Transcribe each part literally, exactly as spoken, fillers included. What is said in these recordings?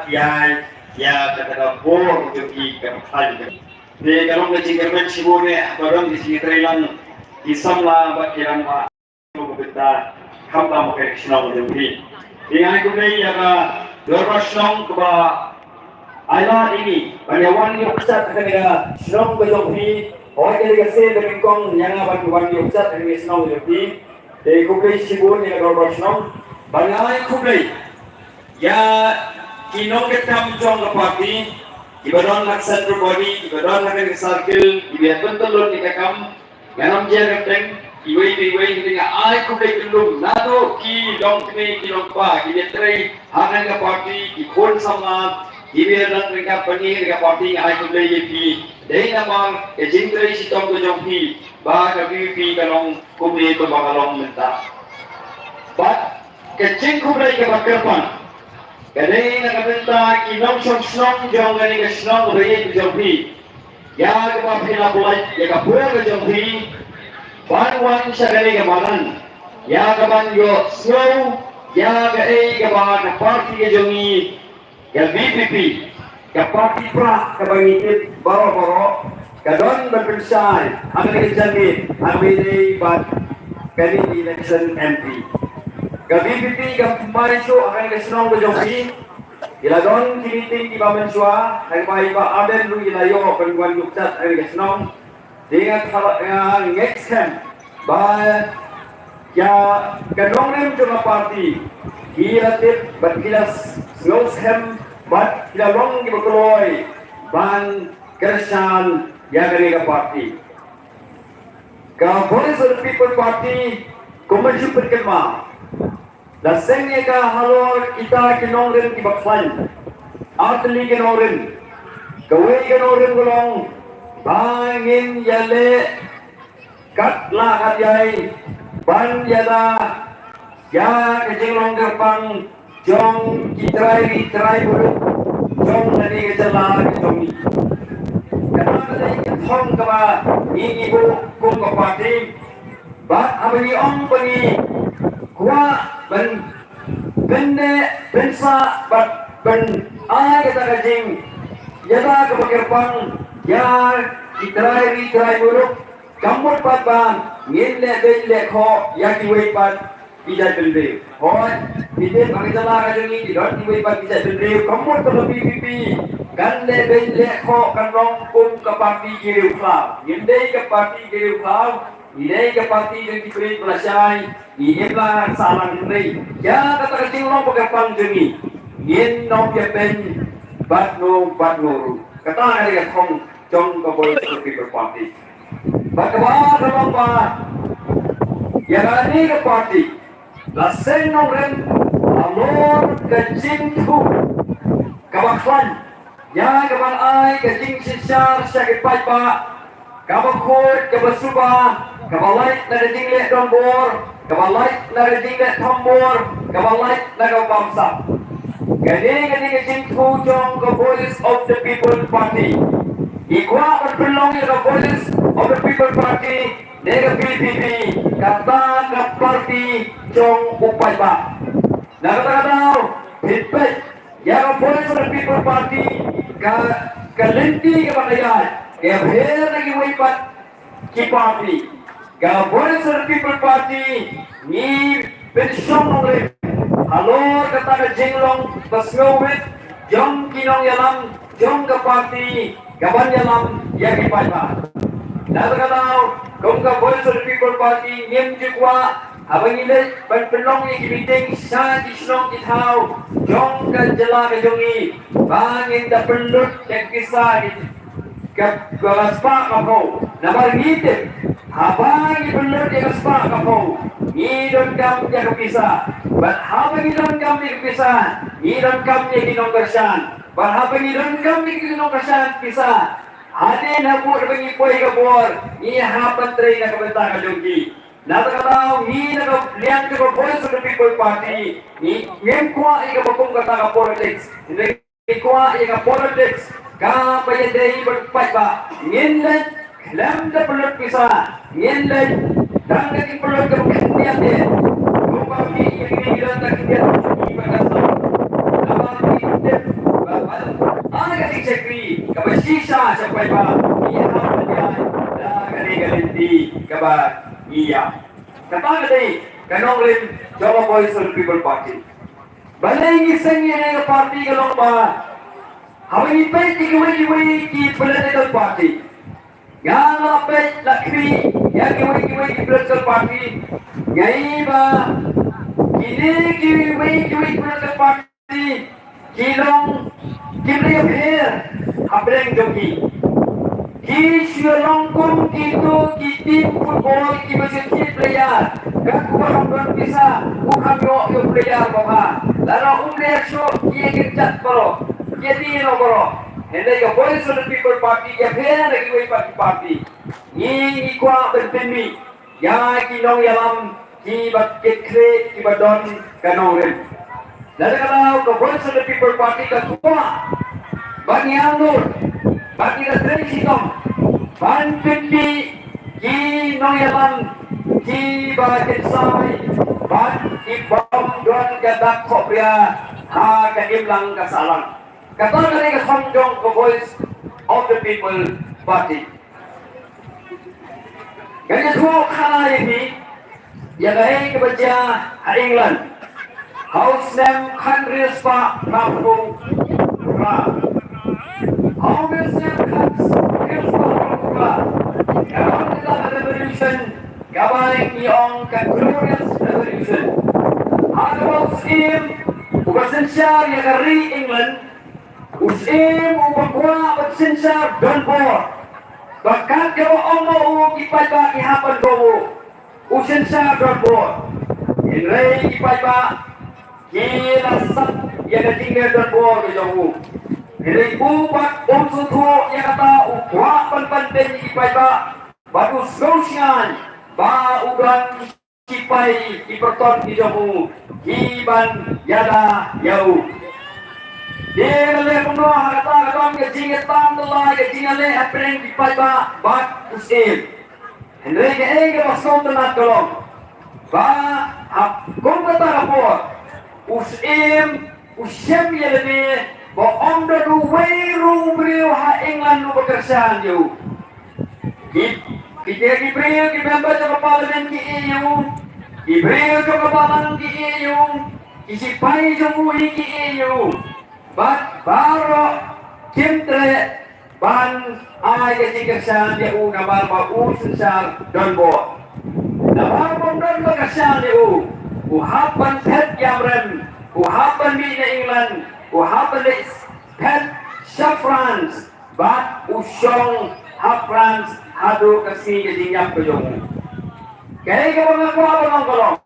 Ïa, ïa kata ka bor jong ki ka pyrthei. Te ka long ka jingkyrmen shibun eh ba don ki jingïatreilang ki samla bad ki rangbah. Kata khamtam ka shnong jong phi. Te nga ai khublei ïa ka dorbar shnong kaba ai lad ïa ngi ban ïa wan ïa pyrshah ha kane ka shnong ka jong phi. Hooid, ka dei ka sien ka nyngkong ïa nga ban wan ïa pyrshah ha kane ka shnong ka jong phi. Te khublei shibun ïa ka dorbar shnong. Bad nga ai khublei ïa ki nongtrei kam jong ka party, kiba don ha ka central body, kiba don ha ka circle, kiba ïa pyntlot ïa ka kam. Ngan ym jia kyrteng iwei pa iwei, hynrei nga ai khublei kyllum naduh ki longkmie ki longkpa kiba ïatrei ha kane ka party, ki khun samla kiba ïadon ryngkat bad ngi ha kane ka party, nga ai khublei ïa phi. Dei namar ka jingtrei shitom ka jong phi ba ka VPP ka long kumne kumba ka long mynta. Bad ka jingkhublei kaba kyrpang ka dei na ka bynta ki nongshong shnong jong kane ka shnong ba ïeit jong phi, ïa kaba phi la pynlait ïa ka por ka jong phi ban wan sha kane ka madan, ïa kaban ïohsngew ïa kaei kaba ka party ka jong ngi, ka VPP, ka party prah kaba ngi tip baroh baroh, ka don ban pynshai ha kane ka janmiet ha kaba ïadei bad kane ka election MP. Ka VPP kam thymmai shuh ha kane ka shnong ka jong phi. Ki la don ki meeting kiba mynshuwa ha kaba i Bah Ardent ruh i la ïoh ban wan ïuh kjat ha kane ka shnong. Te nga tharai, nga ngeit skhem ba ïa ka nongrim jong ka party ki la tip bad ki la sngew skhem bad ki la long kiba kloi ban kyrshan ïa kane ka party. Ka Voice of the People Party, kumba shu pynkynmaw, la seng ïa ka halor kita ki nongrim kiba khlaiñ, artylli ki nongrim. Kawei ka nongrim ka long ba ngin ïaleh kat lah kat jai ban ïada ïa ka jinglong kyrpang jong ki trai ri trai muluk jong kane ka jylla ka jong ngi. Kata ka dei ka thong kaba ngi ngi buh kum ka party. Bad haba ngi ong ba ngi kwah ban pynneh pynsah bad ban ai kata ka jingïada kaba kyrpang ïa ki trai ri trai muluk, kam mut pat ba ngin leh beiñ leh khoh ïa kiwei pat ki jaitbynriew. Hooid, phi tip ha ka jylla ka jong ngi ki don kiwei pat ki jaitbynriew, kam mut ba ka VPP kan leh beiñ leh khoh, kan long kum ka party ki riewkhlaw. Ngim dei ka party ki riewkhlaw, ngi dei ka party jong ki briew ba la shai, ngi im la sahlang, hynrei ïa kata ka jinglong ba kyrpang jong ngi ngin ym ïa beiñ bad no bad no ruh. Kata ka dei ka thong jong ka Voice of the People Party. Bad kaba ar ka long ba ïa kane ka party la seng nongrim halor ka jingthoh kaba khlaiñ ïa kaban ai ka jingsynshar sha ki paidbah, kaba khuid kaba suba, kaba lait na ka jingleh donbor, kaba lait na ka jingleh thombor, kaba lait na ka bamsap. Kane, kane ka jingthoh jong ka Voice of the People Party. Ngi kwah ban pynlong ïa ka Voice of the People Party ne ka VPP kata ka party jong u paidbah. Na kata ka daw, phin peit ïa ka Voice of the People Party ka, ka lynti kaba ka ïaid ka pher na kiwei pat ki party. Ka Voice of the People Party ngi pynshong nongrim halor kata ka jinglong ba sngewrit jong ki nongïalam jong ka party kaban ïalam ïa ki paidbah. Na kata ka daw, kum ka Voice of the People Party ngim ju kwah haba ngi leit ban pynlong ïa ki meeting sha ki shnong ki thaw jong ka jylla ka jong ngi ba ngin da pynlut ïa ki pisa ki ka, ka spah ka phew. Namar ngi tip haba ngi pynlut ïa ka spah ka phew, ngi donkam ïa ka pisa. Bad haba ngi donkam ïa ka pisa, ngi donkam ïa ki nongkyrshan. Bad haba ngi donkam ïa ki nongkyrshan pisa, hadien haduh ba ngi poi ka bor, ngi hap ban trei na ka bynta ka jong ki. Na kata ka daw, ngi na ka liang jong ka Voice of the People Party, ngi, ngim kwah ïa kaba kum kata ka politics. Ngi kwah ïa ka politics kaba ïadei bad paidbah. Ngin leit khlem da pynlut pisa, ngin leit tang da ki pynlut kaba khyndiat ïa. Kumba ki ïa ki don da khyndiat ki ba ka sa. Kaba ki tip kaba shisha sha paidbah, ngi hap ban ïaid da kane ka lynti kaba ngi ïaid. Kata ka dei ka nongrim jong ka Voice of the People Party. Balei ngi seng ïa kane ka party ka long ba haba ngi peit ïa kiwei kiwei ki political party, nga la peit la khmih ïa kiwei kiwei ki political party, nga i ba kine kiwei kiwei ki political party ki long kim dei pher hapdeng jong ki. Ki shu long kum kito ki team football kiba shu thied player. Kat uba kham don pisa u kham ïoh ïa u player ba bha. Lada um leh shuh ki ïa kynjat baroh, ki ïa die noh baroh. Hynrei ka Voice of the People Party ïa pher na kiwei pat ki party. Ngi ngi kwah ban pynmih ïa ki nongïalam kiba kit khlieh kiba don ka nongrim. Lada ka daw ka Voice of the People Party ka kwah ban ïa lut bad ki la trei shitom ban pynmih ki nongïalam kiba kynsai bad ki bym don ka dak khohbria ha ka imlang ka sahlang. Kata ka dei ka thong jong ka Voice of the People Party. Ngan ïathuh khana ïa phi ïa kaei kaba jia ha England ha u snem khathynriew spah phra phew phra. Ha u snem khathynriew spah phra phew phra ka long kata ka revolution kaba ngi ong ka Glorious Revolution. Ha kaba u syiem uba synshar ïa ka ri England, u syiem uba kwah ban synshar donbor. Ba kat kaba ong ma u ki paidbah ki hap ban kohnguh, u synshar donbor. Hynrei ki paidbah ki la sat ïa ka jingdon donbor ka jong u. Hynrei u pat um sngewthuh ïa kata, u kwah ban pynbeit ïa ki paidbah bad u sngewsynei ba u don ki paidbah ki pyrthei ki jong u ki ban ïada ïa u. Te ka leh kumno? Ha kata ka don ka jingïatam tyllai, ka jingïaleh hapdeng ki paidbah bad u syiem. Hynrei kaei kaba sngewtynnat ka long ba ha kum kata ka por u syiem u shem ïa lade ba ym don uwei ruh u briew ha England uba kyrshan ïa u. Ki, ki, ki, ki briew, ki member jong ka parliament ki ïeh ïa u, ki briew jong ka balang ki ïeh ïa u, ki sipai jong u hi ki ïeh ïa u. Bad baroh kim treh ban ai ka jingkyrshan ïa u namar ba u synshar donbor. Namar ba ym don ba kyrshan ïa u, u hap ban phet ïamrem, u hap ban mih na England, u hap ban leit phet sha France. Bad u shong ha France haduh ka sngi ka jingïap ka jong u. Kaei kaba nga kwah ban ong ka long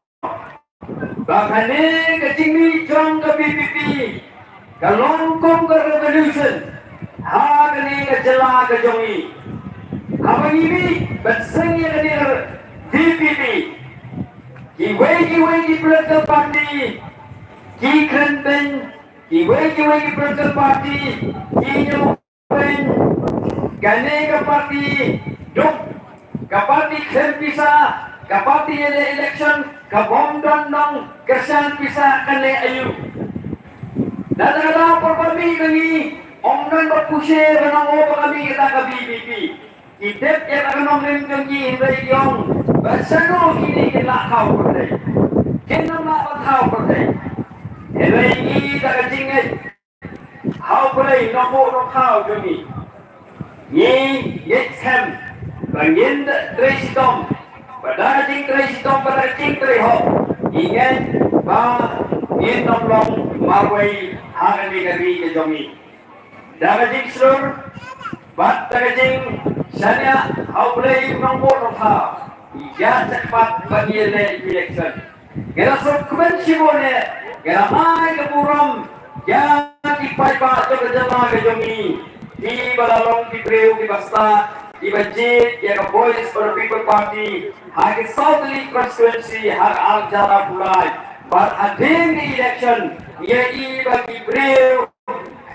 ba kane ka jingmih jong ka V P P ka long kum ka revolution ha kane ka jylla ka jong ngi. Haba ngi mih ban seng ïa kane ka V P P, kiwei kiwei ki political party ki kren beiñ, kiwei kiwei ki political party ki ñiew beiñ. Kane ka party duk, ka party khlem pisa, ka party ïaleh election, ka bym don nongkyrshan pisa, kane aïu? Lada ka dei por ba mih ka ngi, ym don ba pyrshah ba ong, oh, ba ka mih kata ka V P P. Ki tip ïa ka nongrim jong ki, hynrei ki ong ba shano kine kin lah thaw pyrthei, kin nang lah ban thaw pyrthei. Hynrei ngi da ka jingngeit ha U Blei Nongbuh Nongthaw jong ngi, ngi ngeit skhem ba ngin da trei shitom, ba da ka jingtrei shitom, ba da ka jingtrei hok, ngi ngeit ba ngin ym long marwei ha kane ka ri ka jong ngi. Da ka jingshlur bad da ka jingshaniah ha U Blei Nongbuh Nongthaw, ngi ïaid shakhmat ban ïaleh election. Ngi la sngewkmen shibun, ngi la ai ka burom ïa ki paidbah jong ka jylla ka jong ngi, kiba la long ki briew kiba stad, kiba jied ïa ka Voice of the People Party ha ki South Delhi constituency ha ka ar hajar arphew lai. Bad hadien ka election, ngi ïohi ba ki briew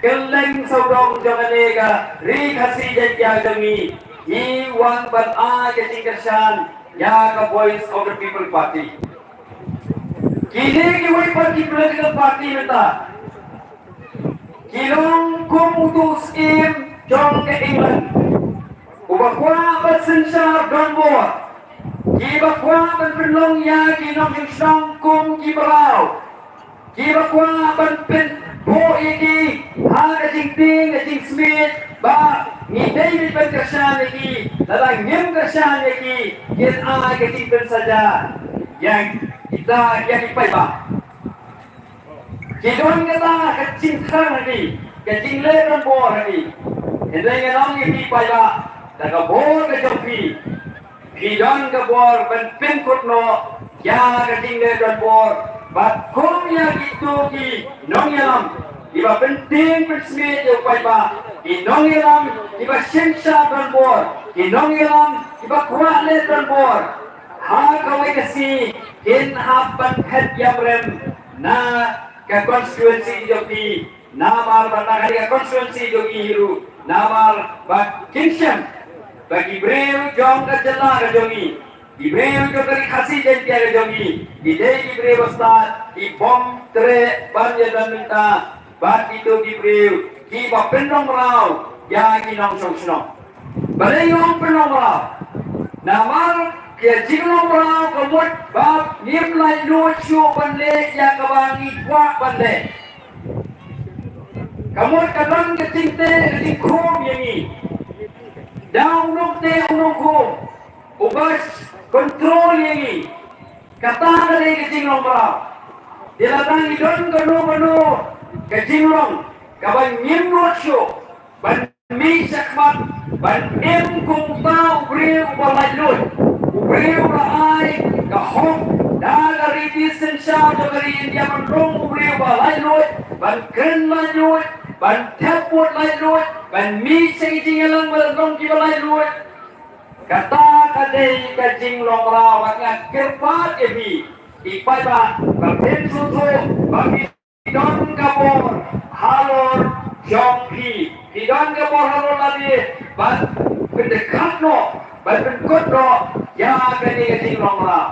kylleng sawdong jong kane ka ri Khasi Jaiñtia jong ngi, ki wan ban ai ka jingkyrshan ïa ka Voice of the People Party. Kine kiwei pat ki political party mynta ki long kum uto u syiem jong ka England, uba kwah ban synshar donbor, kiba kwah ban pynlong ïa ki nongshong shnong kum ki mraw, kiba kwah ban pynbor ïa ki ha ka jingtieng ka jingsmit, ba ngi dei ban kyrshan ïa ki, lada ngim kyrshan ïa ki, kin ai ka jingpynsaja ïa kita, ïa ki paidbah. Ki don kata ka jingthrang ha ki, ka jingleh donbor ha ki. Hynrei ngan ong ïa phi paidbah, da ka bor ka jong phi, phi don ka bor ban pynkut noh ïa ka jingleh donbor, bad kum ïa kito ki nongïalam kiba pyntieng pynsmit ïa u paidbah, ki nongïalam kiba synshar donbor, ki nongïalam kiba kwah leh donbor, ha kawei ka sngi kin hap ban phet ïamrem na ka constituency jong phi, namar ba na ka constituency jong i hi ruh, namar ba kin shem ba ki briew jong ka jylla ka jong i, ki briew jong ka Ri Khasi Jaiñtia ka jong i, ki dei ki briew ba stad, ki bym treh ban ïadon bynta bad kito ki briew kiba pynlong mraw ïa ki nongshong shnong. Balei ong pynlong mraw? Namar ka jinglong mraw ka mut ba ngim laitluid shuh ban leh ïa kaba ngi kwah ban leh. Ka mut ka don ka jingteh ka jingkhum ïa ngi da u nongteh u nongkhum uba control ïa ngi. Kata ka dei ka jinglong mraw. Te lada ngi don kano kano ka jinglong kaba ngim nud shuh ban mih shakhmat, ban im kum uta u briew uba laitluid, u briew uba ai ka hok da ka riti synshar jong ka ri India ban long u briew uba laitluid, ban kren laitluid, ban thep vote laitluid, ban mih sha ki jingïalang ba long kiba laitluid. Kata ka dei ka jinglong mraw. Bad nga kyrpad ïa phi, i paidbah, ba phin sngewthuh ba phi don ka bor halor jong phi. Phi don ka bor halor lade ban pyndykhat noh, ban pynkut noh ïa kane ka jinglong mraw.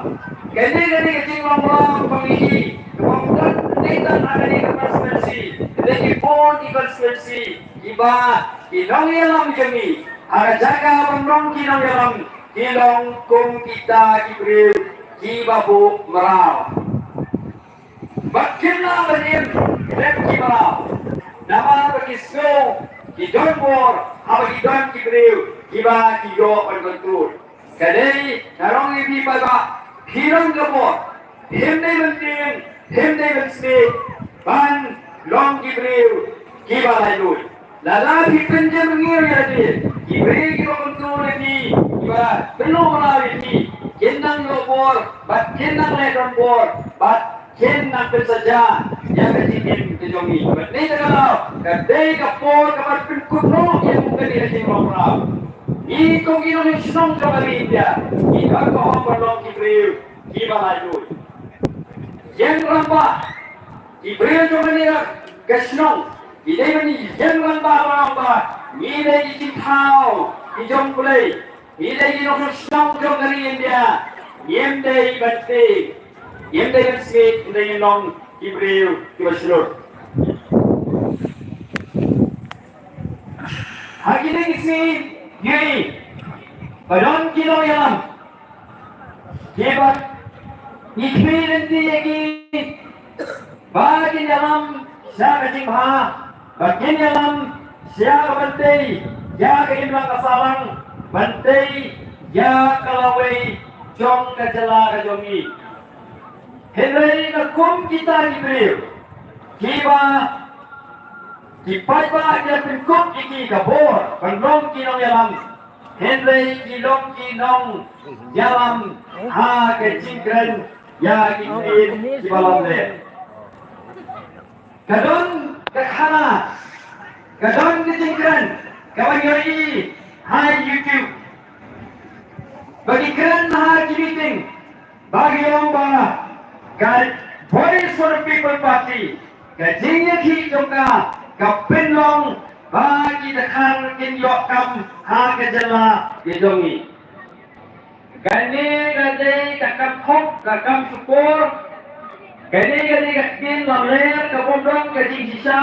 Kane, kane ka jinglong mraw ba ngi ïohi, kaba ym don ne tang ha kane ka constituency, kane ki bun ki constituency kiba ki nongïalam jong ngi ha ka jaka ban long ki nongïalam, ki long kum kita ki briew kiba buh mraw. Bad kim lah ban im khlem ki mraw, namar ba ki sngew ki don bor haba ki don ki briew kiba ki ïoh ban control. Ka dei, nga ong ïa phi paidbah, phi don ka bor, phim dei ban tieng, phim dei ban snieh ban long ki briew kiba laitluid. Lada phi pynjemngir ïa lade, ki briew kiba control ïa phi, kiba pynlong mraw ïa phi, kin nang ïoh bor bad kin nang leh donbor bad kin nang pynsaja ïa ka jingim ka jong ngi. Bad ngi te ka daw, ka dei ka por kaba pynkut noh ïa ka, ka dei ka jinglong mraw. Ngi kum ki nongshong shnong jong ka ri India, ngi don ka hok ban long ki briew kiba laitluid. Ïeng rangbah, ki briew jong kane ka shnong, ki dei ban ïeng rangbah, rangbah. Ngi dei ki jingthaw ki jong U Blei. Ngi dei ki nongshong shnong jong ka ri India. Ngim dei ban tieng, ngim dei ban snieh, ngim dei ban long ki briew kiba shlur. Ha kine ki sngi ngi ïohi ba don ki nongïalam kiba ngi khmih lynti ïa ki ba kin ïalam sha ka jingbha, ba kin ïalam sha ka ban tei ïa ka imlang ka sahlang, ban tei ïa ka lawei jong ka jylla ka jong ngi. Hynrei na kum kita ki briew kiba ki paidbah ki la pynkup ïa ki ka bor ban long ki nongïalam, hynrei ki long ki nongïalam ha ka jingkren ïa ki ktien kiba lamler. Ka don ka khana, ka don ka jingkren kaba ngi ïohi ha YouTube, ba ki kren ha ki meeting, ba ki ong ba ka Voice for the People Party, ka jingïakhih jong ka ka pynlong ba ki dkhar kin ïoh kam ha ka jylla ka jong ngi. Kane ka dei ka kam hok, ka kam shukor. Kane ka dei ka ktien lamler, ka bym don ka jingshisha.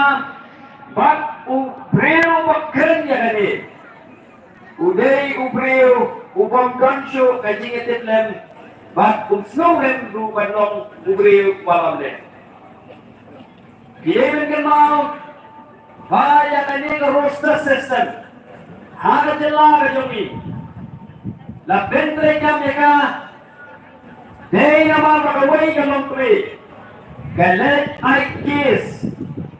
Bad u briew uba kren ïa kane u dei u briew u bym don shuh ka jingïatiplem bad um sngewrem ruh ban long u briew uba lamler. Ki dei ban kynmaw ba ïa kane ka roster system ha ka jylla ka jong ngi la pyntreikam ïa ka dei namar ba kawei ka longtrei ka leit ai case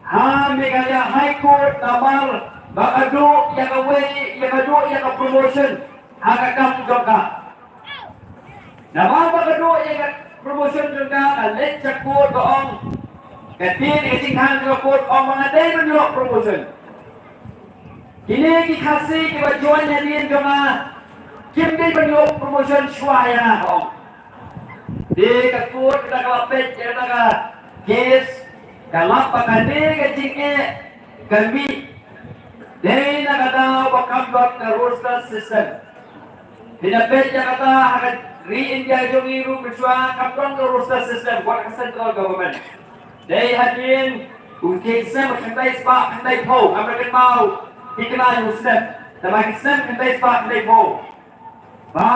ha Meghalaya High Court namar ba ka duh ïa kawei ïa ka duh ïa ka promotion ha ka kam jong ka. Namar ba ka duh ïa ka promotion jong ka, ka leit sha court ka ong, ka tied ïa ka jingkhang jong ka court, ong ba nga dei ban ïoh promotion. Kine ki Khasi kiba join hadien jong nga kim dei ban ïoh promotion shuwa ïa nga, ka ong. Te ka court ka la peit ïa ka case, ka lap ba kane ka jingeh ka mih dei na ka daw ba kam don ka roster system. Phin ïa peit ïa kata ha ka ri India jong ngi ruh mynshuwa kam don ka roster system, wat ka central government. Dei hadien u ki snem khyndai spah khyndaiphew, ngam da kynmaw thikna u snem, tangba ki snem khyndai spah khyndaiphew, ba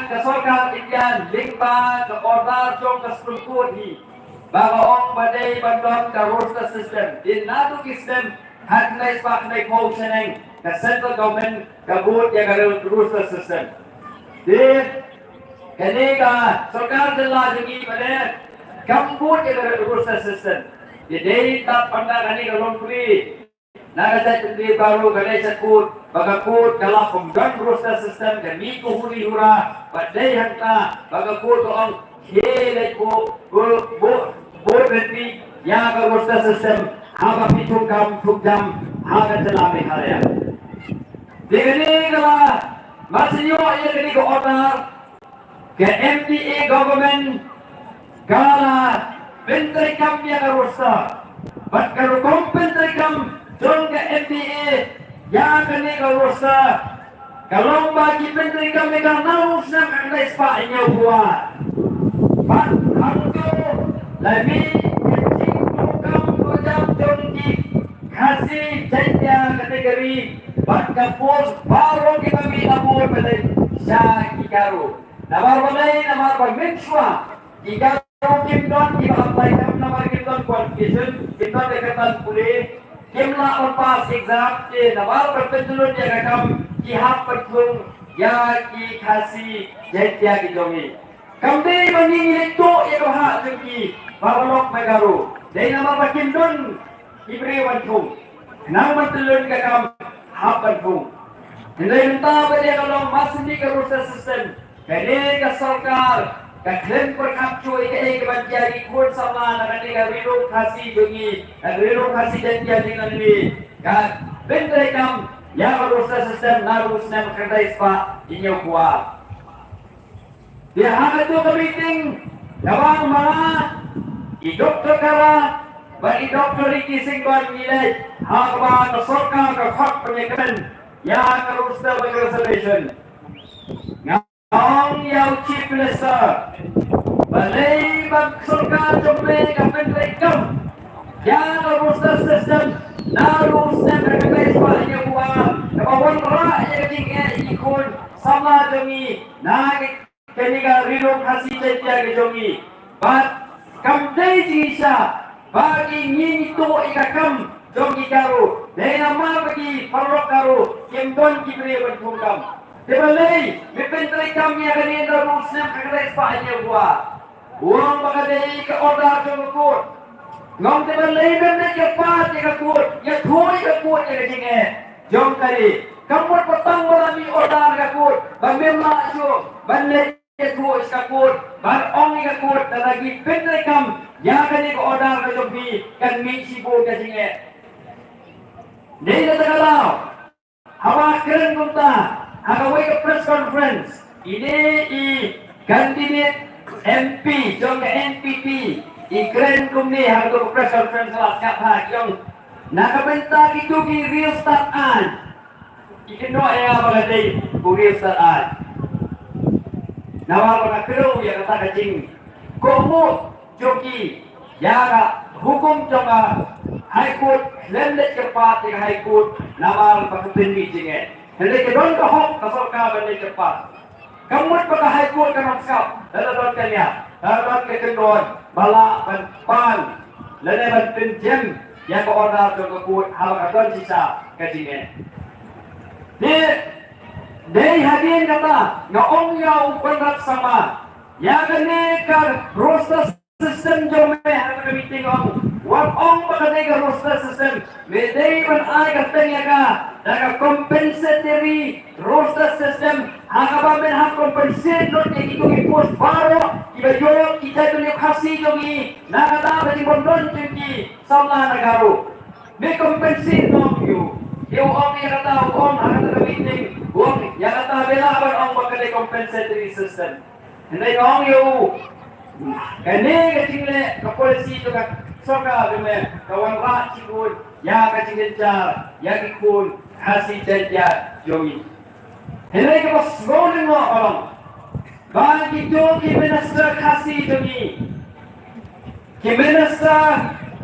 ka sorkar India lyngba ka order jong ka Supreme Court hi ba ka ong ba dei ban don ka roster system. Te naduh ki snem khyndai spah khyndaiphew shaneng ka central government ka bud ïa ka roster system. Te kane ka sorkar jylla jong ngi pat kam bud ïa ka roster system. Te dei tang ban da kane ka longtrei na ka jaitbynriew baroh ka leit sha court, ba ka court ka la pyndonkam roster system, ka mih ka huri hura, ba dei hangta ba ka court ka ong, khie leit buh, buh, buh, buh ryntih ïa ka roster system haba phi thungkam thungjam ha ka jylla Meghalaya. Te kane ka la, ma shu ïoh ïa kane ka order, ka M D A government ka la pyntreikam ïa ka roster. Bad ka rukom pyntreikam jong ka M D A ïa kane ka roster ka long ba ki pyntreikam ïa ka naduh u snem khyndai spah hynñiewphew ar. Bad hangto la mih ka jingdonkam dohjam jong ki Khasi Jaiñtia category bad ka post baroh kiba mih la bun ba dei sha ki Garo. Namar balei? Namar ba mynshuwa ki Garo kim don kiba apply kam namar kim don qualification, kim don ka kyrdan pule, kim lah ban pass exam, te namar ban pyntlun ïa ka kam ki hap ban thung ïa ki Khasi Jaiñtia ki jong ngi. Kam dei ba ngi ngi leit tuh ïa ka bhah jong ki ba ka lok na Garo. Dei namar ba kim don ki briew ban thung. Nang ban pyntlun ka kam hap ban thung. Hynrei mynta ba dei ka long ma shu mih ka roster system. Kane ka sorkar ka khlem pyrkhat shuh ïa kaei kaban jia ïa ki khun samla na kane ka Ri Lum Khasi jong ngi, na ka Ri Lum Khasi Jaiñtia jong ngi. Ka pyntreikam ïa ka roster system naduh u snem khyndai spah hynñiewphew ar. Te ha kato ka meeting kaba ma nga, i Doctor Kara bad i Doctor Ricky Syngkon ngi leit ha kaba ka sorkar ka khot pynïakmen ïa ka roster bad ka reservation. Nga ong ïa u Chief Minister, balei ba ka sorkar jong me ka pyntreikam ïa ka roster system naduh u snem khyndai spah hynñiewphew ar, kaba wanrah ïa ka jingeh ïa ki khun samla jong ngi na ka kane ka Ri Lum Khasi Jaiñtia ka jong ngi. Bad kam dei jingshisha ba ki ngi ngi tuh ïa ka kam jong ki Garo, dei namar ba ki paralok Garo kim don ki briew ban thung kam. Te balei me pyntreikam ïa kane naduh u snem khyndai spah hynñiewphew ar? U ong ba ka dei ka order jong ka court. Nga ong te balei mem leit ïa pat ïa ka court, ïathuh ïa ka court ïa ka jingeh jong ka ri? Kam mut ba tang ba la mih order na ka court ba mem lah shuh ban leit ïathuh sha ka court, ban ong ïa ka court, lada ki pyntreikam ïa kane ka order ka jong phi, kan mih shibun ka jingeh. Dei na kata ka daw, haba kren kumta ha kawei ka press conference, ine i candidate M P jong ka N P P i kren kumne ha kato ka press conference, la sngap ha ki ong, na ka bynta kito ki riewstad aiñ. Ki kynnoh ïa nga ba nga dei u riewstad aiñ. Namar ba nga kdew ïa kata ka jingkohnguh jong ki ïa ka hukum jong ka High Court, lem leit kyrpad ïa ka High Court namar ba ka pynmih jingeh. Hynrei ka don ka hok ka sorkar ban leit kyrpad. Ka mut ba ka High Court kan ym skhem, lada don ka nia, lada don ka kyndon ba lah ban pan lane ban pynjem ïa ka order jong ka court haba ka don shisha ka jingeh. Te dei hadien kata nga ong ïa u Conrad Sangma, ïa kane ka roster system jong me ha ka meeting ong. Wat ong ba ka dei ka roster system. Me dei ban ai kyrteng ïa ka da ka compensatory roster system. Ha kaba men hap compensate lut ïa kito ki post baroh kiba ïoh ki jaitbynriew Khasi jong ngi na kata ba jingbym don jong ki samla na Garo. Me compensate noh ïa u. Ïa u ong ïa kata u ong ha kata ka meeting. U ong ïa kata bela ban ong ba ka dei compensatory system. Hynrei nga ong ïa u, kane ka jingleh ka policy jong ka sorkar jong me ka wanrah shibun ïa ka jingjynjar ïa ki khun Khasi Jaiñtia jong ngi. Hynrei kaba sngewlyngngoh ka long ba kito ki minister Khasi jong ngi, ki minister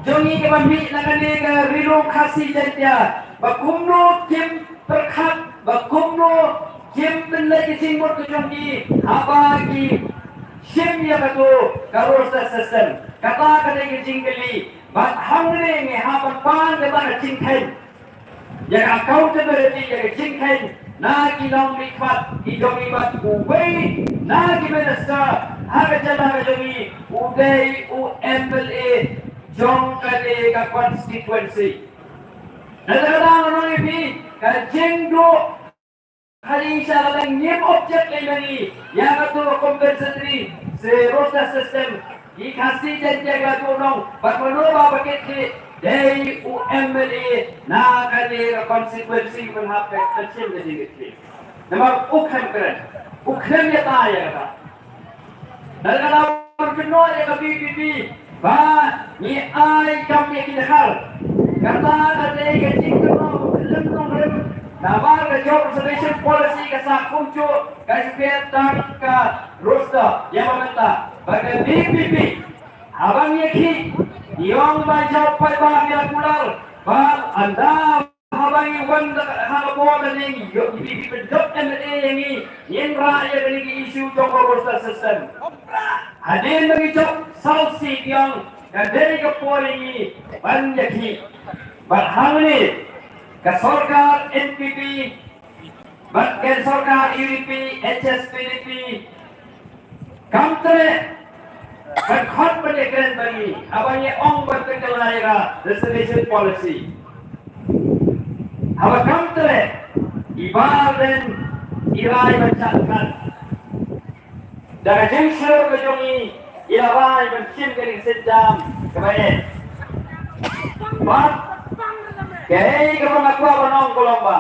jong ngi kiba mih na kane ka Ri Lum Khasi Jaiñtia, ba kumno kim pyrkhat, ba kumno kim pynleit ka jingmut ka jong ki haba ki shim ïa kato ka roster system. Kata ka dei ka jingkylli. Bad hangne ngi hap ban pan kata ka jingkheiñ, ïa ka accountability, ïa ka jingkheiñ na ki nongmihkhmat ki jong ngi bad uwei na ki minister ha ka jylla ka jong ngi u dei u M L A jong kane ka constituency. Na kata nga ong ïa phi, ka jingduh ha ïing sha la dang ngim object lei ma ngi ïa kato compensatory se roster system. Ki Khasi Jaiñtia ka tu nong bad mano ba ba kit ki dei u M L A na kane ka constituency ban hap ka ka chim ka jingkit ki. Namar u khlem kren, u khlem ïa ta ïa kata. Nalkata ban kynnoh ïa ka V P P ba ngi ai kam ïa ki dkhar. Kata ka dei ka jingkynnoh ba khlem nongrim. Namar ka job reservation policy ka sah kumjuh ka jingpeit tang ka roster ïa ba mynta. Ba ka V P P haba ngi ïa ki ngi ong ba jop paidbah ïa kular ba ynda haba ngi wan da ha ka por da ngi ïoh ngi pynjop M L A ïa ngi ngin rah ïa kane ka issue jong ka roster system. Hadien ba ngi jop saw sii ngi ong ka dei ka por ïa ngi ban ïa ki. Bad hangne ka sorkar N P P bad ka sorkar U D P, H S P D P, kam treh ban khot ban ïakren bad ngi haba ngi ong ban pynkylla ïa ka reservation policy. Haba kam treh i Bah Ardent i rai ban shad thngan. Da ka jingshlur ka jong ngi i la rai ban shim kane ka sienjam kaba eh. Bad kaei kaba nga kwah ban ong ka long ba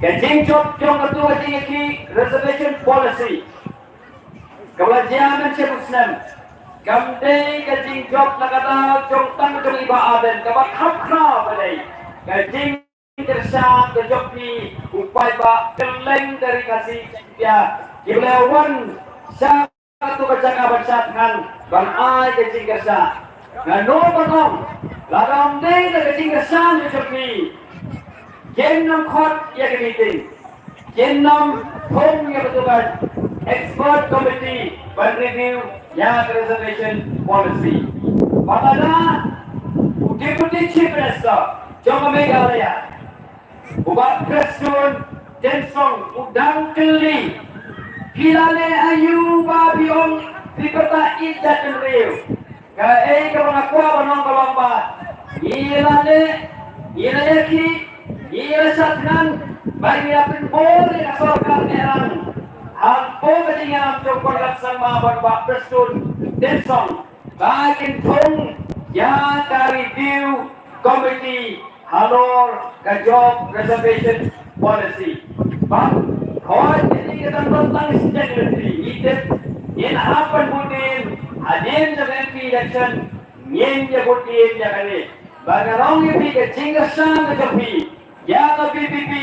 ka jingjop jong katu ka jingïakhih reservation policy kaba la jia mynshwa u snem kam dei ka jingjop na ka daw jong tang jong i Bah Ardent, kaba kham khraw ka dei ka jingkyrshan ka jong phi u paidbah kylleng ka Ri Khasi Jaiñtia kiba la wan sha katu ka jaka ban shad thngan ban ai ka jingkyrshan. Nga ong ba ong lada ym dei da ka jingkyrshan ka jong phi kin ym khot ïa ka meeting, kin ym thung ïa katu ka expert committee ban review ïa ka reservation policy. Bad lada u Deputy Chief Minister jong ka Meghalaya u Bah Prestone Tynsong u dang kylli, phi la leh aïu ba phi ong phi pyrta ïeit jaitbynriew? Kaei kaba nga kwah ban ong ka long ba ngi la leh, ngi la ïakhih, ngi la shad thngan bad ngi la pynbor ïa ka sorkar Nehraung hapoh ka jingïalam jong u Conrad Sangma bad u Bah Prestone Tynsong ba kin thung ïa ka review committee halor ka job reservation policy. Bad hooid, kine ki dang don tang shi technicality, ngi tip ngin hap ban vote in hadien jong M P election, ngin ïa vote in ïa kane. Bad nga ong ïa phi ka jingkyrshan ka jong phi ïa ka V P P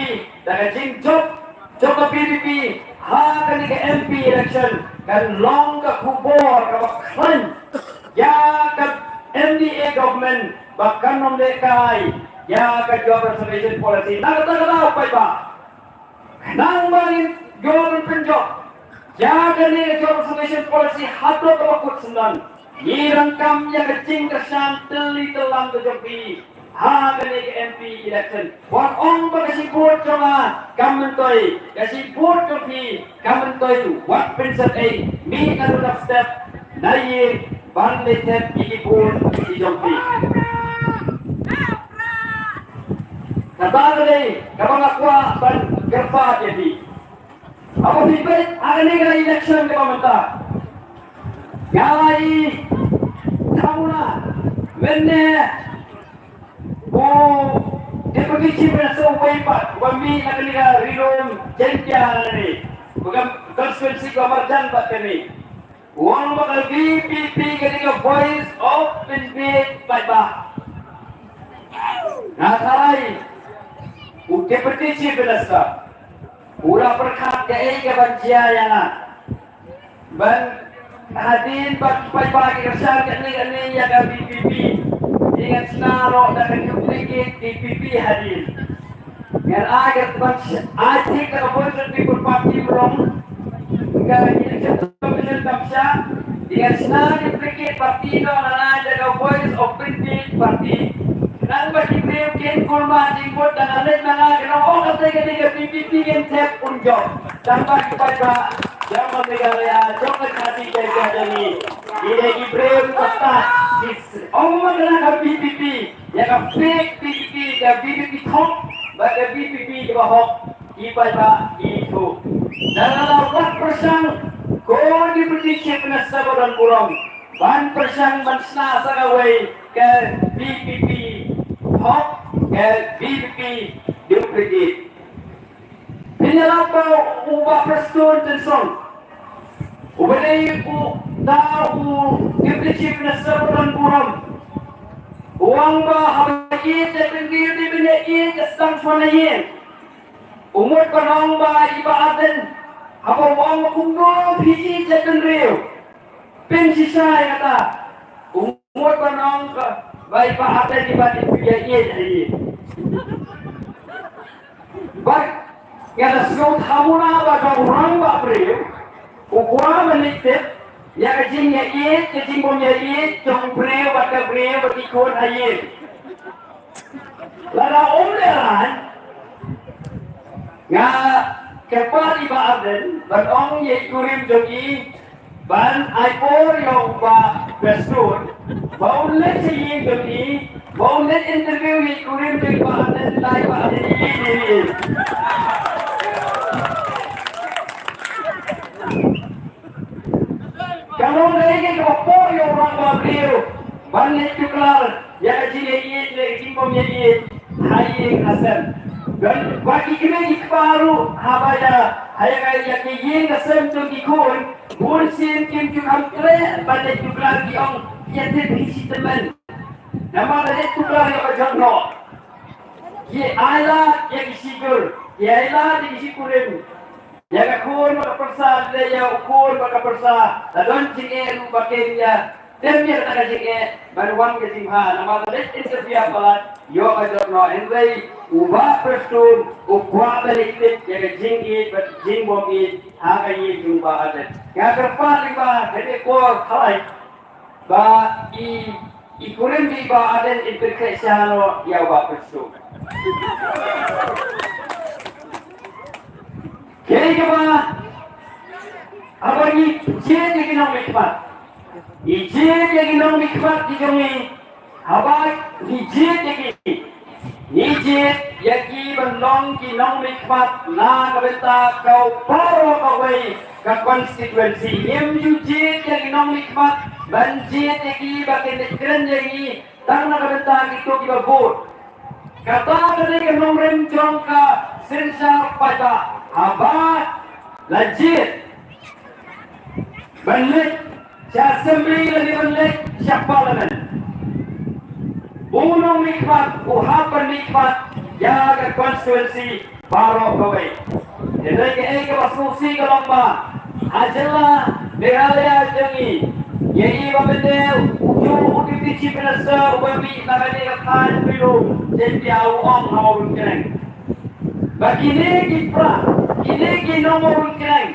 da ka jingjop jong ka V P P ha kane ka M P election kan long ka khubor kaba khlaiñ ïa ka M D A government. ba kan ym lehkai ïa ka job reservation policy. Na kata ka daw paidbah, nang ba ngin ïoh ban pynjop ïa kane ka job reservation policy haduh kaba kut syndon, ngi donkam ïa ka jingkyrshan tylli tyllang ka jong phi ha kane ka M P election. Wat ong ba ka shibun jong nga kam myntoi, ka shibun jong phi kam myntoi, wat pynsep ei, mih na ka dap step na ïing ban leit thep ïa ki bun ki jong phi. Kata ka dei kaba nga kwah ban kyrpad ïa phi. Haba phi peit ha kane ka election kaba mynta, nga la ïohi tang mynne u Deputy Chief Minister uwei pat uba mih na kane ka Ri Lum Jaiñtia, na kane ka constituency kaba marjan bad kane, u ong ba ka V P P ka dei ka voice of Pynbieit paidbah. Nga tharai u Deputy Chief Minister u la pyrkhat kaei kaban jia ïa nga. Ban hadien ba ki paidbah ki kyrshan kane kane ïa ka V P P, ngan shna noh da ka duplicate V P P hadien. Ngan ai ka ban sh-, ai thik da ka Voice of People Party ba long ka Election Commission kam shah. Ngan shna duplicate party noh, ngan ai da ka Voice of Pynbieit Party. Nang ba ki briew kin kulmar jingmut da nga leit ma nga, kin ong, oh, kata ka dei ka V P P, kin thep, un jop. Tang ba ki paidbah jong ka Meghalaya, jong ka Khasi Jaintia jong ngi, ki dei ki briew kiba tad, ki s-, ong ma nga ka V P P, ïa ka fake V P P, ka V P P thok bad ka V P P kaba hok, ki paidbah ki ithuh. Lada la wad pyrshang ko Deputy Chief Minister ba don burom ban pyrshang ban shna sa kawei ka V P P hok, ka V P P duplicate. Phin ïalap ba u Bah Prestone Tynsong, uba dei u, da u Deputy Chief Minister ba don burom, u ong ba haba ïeit jaitbynriew dei ban ïeit ka sdang shuwa na ïing. U mut ban ong ba i Bah Ardent, haba u ong ba kumno phi ïeit jaitbynriew, pynshisha ïa kata. U mut ban ong ba i Bah Ardent i Bah Ardent ïa ïeit ïa ïeit. Bad nga da sngew thamuна ba ka u rangbah briew u kwah ban leit tip ïa ka jingïaieit, ka jingbym ïaieit jong u briew bad ka briew bad ki khun ha ïing. Lada um lehrain, nga kyrpad ïa i Bah Ardent ban ong ïa i kurim jong i ban ai por ïa u Bah Prestone ba un leit sha ïing jong i, ba un leit interview ïa i kurim jong i Bah Ardent, lada i Bah Ardent i ïeit ïa i. Ka long kaei kaei kaba poi ïa u rangbah briew ban leit tuklar ïa ka jingïaieit ne ka jingbym ïaieit ha ïing ha sem. Don ba ki kmie ki kpa ruh haba ïa, ha ïa ka, ïa ka ïing ka sem jong ki khun, bun sien kim ju kham treh ban leit tuklar, ki ong, ïa tip hi shi tymmen. Namar lada leit tuklar ïa ka jong noh, ki ailad ïa ki shijur, ki ailad ïa ki shikurim. Ïa ka khun bad ka pyrsa, lada ïa u khun bad ka pyrsa la don jingeh ruh ba kin ïa tem ïa kata ka jingeh ban wan ka jingbha. Namar lada leit interview palat ïoh ka jot noh. Hynrei u Bah Prestone u kwah ban leit tip ïa ka jingïeit bad jingbym ïeit ha ka ïing jong u Bah Ardent. Nga kyrpad lyngba kane ka por khalai ba i, i kurim i Bah Ardent in pynkhreh sha noh ïa u Bah Prestone. Kaei kaba, haba ngi jied ïa ki nongmihkhmat, ngi jied ïa ki nongmihkhmat ki jong ngi, haba ngi jied ïa ki, ngi jied ïa ki ban long ki nongmihkhmat na ka bynta ka baroh kawei ka constituency. Ngim ju jied ïa ki nongmihkhmat ban jied ïa ki ba kin leit kren ïa ngi tang na ka bynta kito kiba vote. Kata ka dei ka nongrim jong ka synshar paidbah. Haba la jied ban leit sha assembly lane ban leit sha parliament, u nongmihkhmat u hap ban mihkhmat ïa ka constituency baroh kawei. Hynrei kaei kaba sngewsih ka long ba ha jylla Meghalaya jong ngi, Ïa i ba mynta u ju u Deputy Chief Minister uba mih na kane ka thaiñ Ri-lum, Jaintia, u ong ha u Rynkreng ba kine ki pra, kine ki nong u Rynkreng,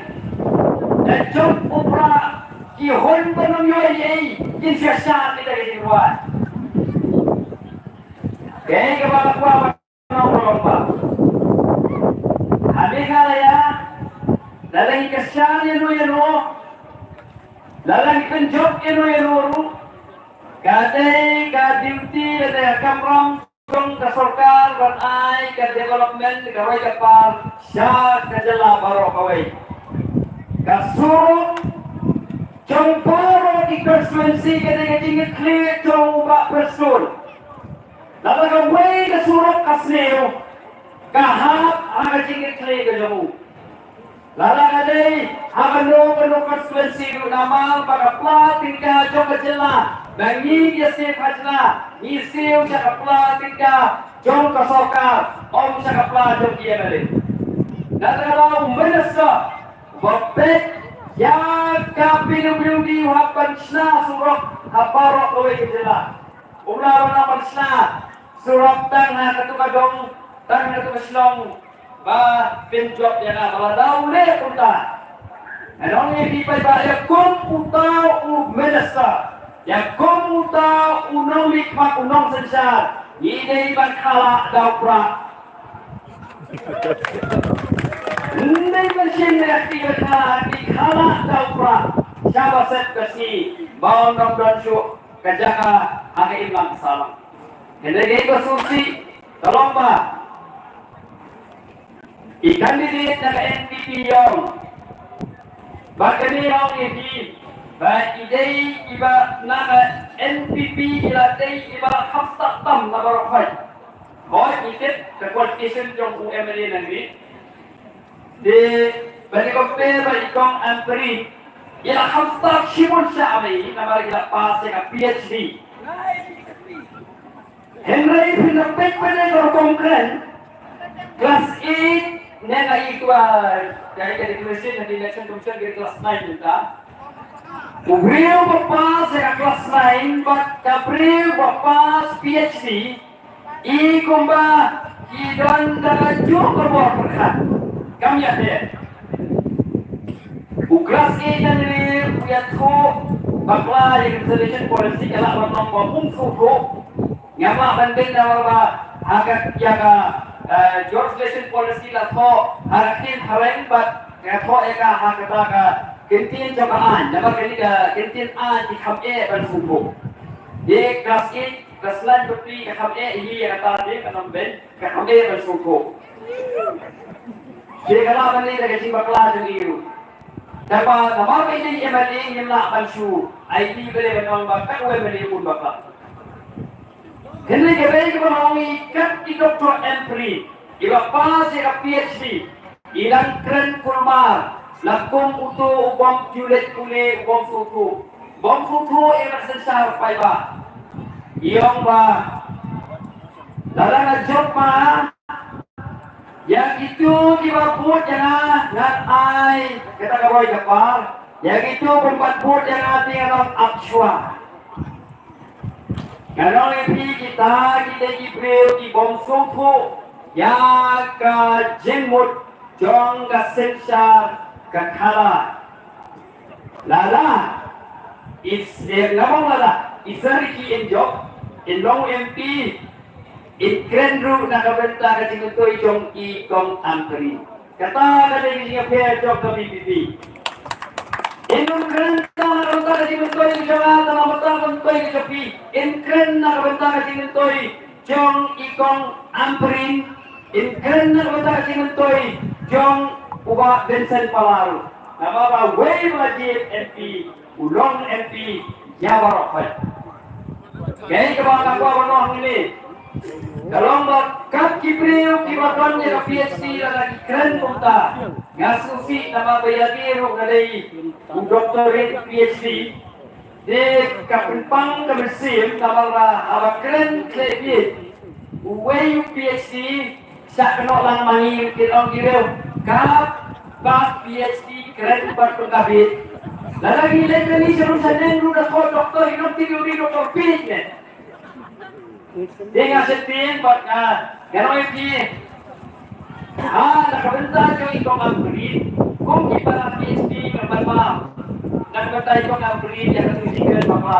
da jop u pra ki hun ba nym ïoh ei ei, kin sha sha kita ki jingrwai. Kaei kaba nga kwah ban ong, long ba ha Meghalaya, lada ngi kyrshan ïano ïano, lada ngi pynjop ïano ïano ruh, ka dei ka duty, ka dei ka kamram jong ka sorkar ban ai ka development, ka roi ka par sha ka jylla baroh kawei. Ka surok jong baroh ki constituency ka dei ka jingkitkhlieh jong u Bah Prestone. Lada kawei ka surok ka sniew, ka hap ha ka jingkitkhlieh ka jong u. Lada ka dei ha kano kano constituency ruh, namar ba ka pla tyngka jong ka jylla, ba ngi ki ïasiew khajna, ngi siew sha ka pla tyngka jong ka sorkar, ym sha ka pla jong ki M L A. Lada ka dei u minister ba peit ïa ka P W D u hap ban shna surok ha baroh kawei ka jylla. Um lah ban shna surok tang ha katu ka dong, tang ha katu ka shnong ba pynjop ïa nga, ba lada u leh kumta, ngan ong ïa phi paidbah, ïa kum uta u minister, ïa kum uta u nongmihkhmat, u nongsynshar, ngi dei ban khalah da u prah. Ym dei ban shim ïa ki, ban khalah, ki khalah da u prah. Shaba set ka sngi ba un ym don shuh ka jaka ha ka imlang ka sahlang. Hynrei kaei ba sngewsih ka long ba i candidate na ka N P P i ong, ba kane i ong ïa phi ba i dei iba na ka N P P, i la dei iba la kham stad tam na baroh khoit. Hooid, ngi tip ka qualification jong u M L A na ngi. Te ban ïa compare bad i kong Ampareen, i la kham stad shibun sha, namar i la pass ïa ka P H D. Hynrei phin da peit pat ïa ka rukom kren, class eight, ne ka i, ka, ka declaration na ka Election Commission ka class nine mynta. U briew ba pass ïa ka class nine bad ka briew ba pass P H D, i kumba ki don da ka juh ka bor pyrkhat. Kam ïa te. U class eight na ngi u ïathuh bakla ïa ka reservation policy, ka lah ban long ba um sngewthuh. Ngam lah ban beiñ namar ba ha ka, ïa ka, eh, reservation policy la thoh ha ka ktien phareng bad ka thoh ïa ka ha kata ka kyntien jong ka aiñ, namar kane ka kyntien aiñ ki kham eh ban sngewthuh. Ïa ka class eight, class nine bad three ka kham eh ïa kata, te ka nang beiñ, ka kham eh ban sngewthuh. Te ka lah ban leh da ka jingbakla jong i ruh. Te ba namar ba i dei M L A ngim lah ban shu ai ti ba leh ban ong ba kat u M L A un bakla. Hynrei ka dei kaba ong i kat i Doctor Ampareen, iba pass ïa ka P H D, i dang kren kulmar la kum uto u bym ju leit pule, u bym sngewthuh. Bym sngewthuh ïa ka synshar paidbah. I ong ba lada nga jop ma, ïa kito kiba vote ïa nga ngan ai kata ka roi ka par, ïa kito bym pat vote ïa nga te ngan ap shuwa. Ngan ong ïa phi, kita ki dei ki briew ki bym sngewthuh ïa ka jingmut jong ka synshar ka khadar. Lada i, eh, nga ong lada i Sir Ricky in jop, in long M P, in kren ruh na ka bynta ka jingmyntoi jong i kong Ampareen. Kata ka dei ka jingïapher jong ka V P P. In ym kren tang na ka bynta ka jingmyntoi jong nga, tang na ka bynta ka jingmyntoi jong phi. In kren na ka bynta ka jingmyntoi jong i kong Ampareen, in kren na ka bynta ka jingmyntoi jong u Bah Vincent Pala ruh. Namar ba wei ba la jied M P, u long M P ïa baroh khoit. Kaei kaba nga kwah ban ong hangne, ka long ba kat ki briew kiba don ïa ka P H D lada ki kren kumta, nga sngewsih namar ba ïa ki ruh nga dei u doctorate P H D. Te ka pynpang ka mynsiem namar ba haba kren khlem bieit uwei u P H D, sa kynnoh lang ma ngi, ki ong ki briew, ka pass P H D kren bad pynka bieit. Lada ngi leit na ngi sha ruh sha neng ruh da thoh doktor, ngi ong te u dei doktor phi ne. Te nga sngewthuh bad nga, nga ong ïa phi. Ah, na ka bynta jong i Kong Ampareen, kum ki para P H D nga ban map. Na ka bynta i Kong Ampareen ïa katu ka jingkren bakla.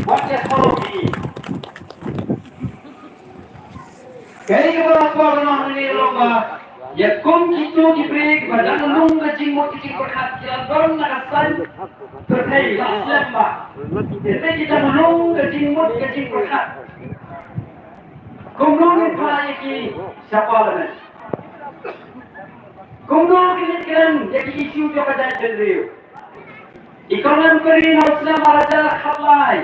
Wat ïa thoh ïa i. Kaei kaba la kwah ban ong hangne long ba ïa kum kito ki briew ba dang lung ka jingmut ka jingpyrkhat, ki la don na ka saiñ pyrthei, la slem bha. Te ki dang lung ka jingmut ka jingpyrkhat. Kumno ngin phah ïa ki sha Parliament? Kumno ngin kren ïa ki issue jong ka jaitbynriew? I Kong Ampareen ha u snem ar hajar khatlai